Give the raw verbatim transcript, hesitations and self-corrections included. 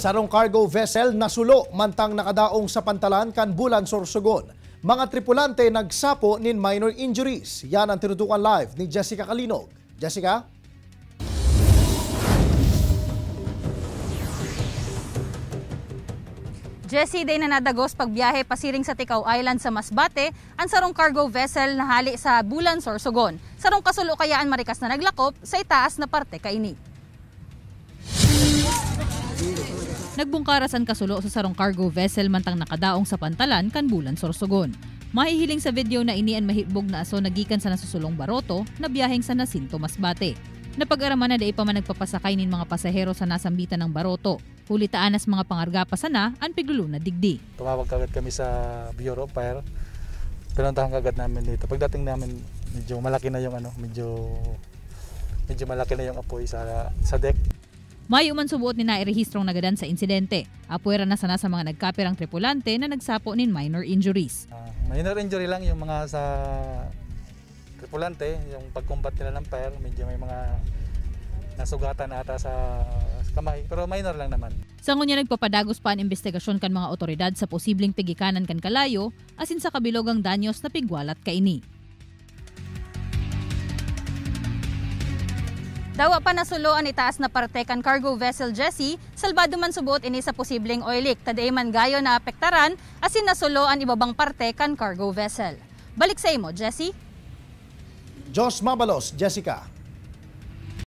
Sarong cargo vessel nasulo mantang nakadaong sa pantalan kan Bulan, Sorsogon. Mga tripulante nagsapo nin minor injuries. Yan ang tinutukan live ni Jessica Kalinog. Jessica? Jesse, day na nadagos pagbiyahe pasiring sa Ticao Island sa Masbate, ang sarong cargo vessel na hali sa Bulan, Sorsogon. Sarong kasulo kaya an marikas na naglakop sa itaas na parte kaini. Nagbungkaras an kasulo sa sarong cargo vessel mantang nakadaong sa pantalan kan Bulan, Sorsogon. Mahihiling sa video na ini an mahitbog na aso na gikan sa nasusulong baroto na biyaheng sa Jacinto, Masbate. Napag-araman na dai pa man nagpapasakay nin mga pasahero sa nasambitan na baroto, huli ta anas mga pangarga pa sana an piglulunad digdi. Tumawag kagad kami sa Bureau of Fire. Pinuntahan kagad namin dito. Pagdating namin, medyo malaki na yung ano, medyo medyo malaki na yung apoy sa sa deck. Mayo man suboot ni nairehistrong nagadan sa insidente. Apwera na sana sa mga nagkapirang tripulante na nagsapo nin minor injuries. Ah, minor injury lang yung mga sa tripulante, yung pag-combat nila ng fire, medyo may mga nasugatan ata sa, sa kamay, pero minor lang naman. Sa ngunyan, nagpapadagos pa an imbestigasyon kan mga otoridad sa posibleng pigikanan kan kalayo asin sa kabilogang danyos na pigwalat kaini. Dawa pa nasulo an itaas na parte kan cargo vessel Jessie, salbado man suboot ini sa posibleng oil leak, ta dai man gayo naapektaran asin nasulo an ibabang parte kan cargo vessel. Balik sa imo, Jessie. Diyos mabalos, Jessica.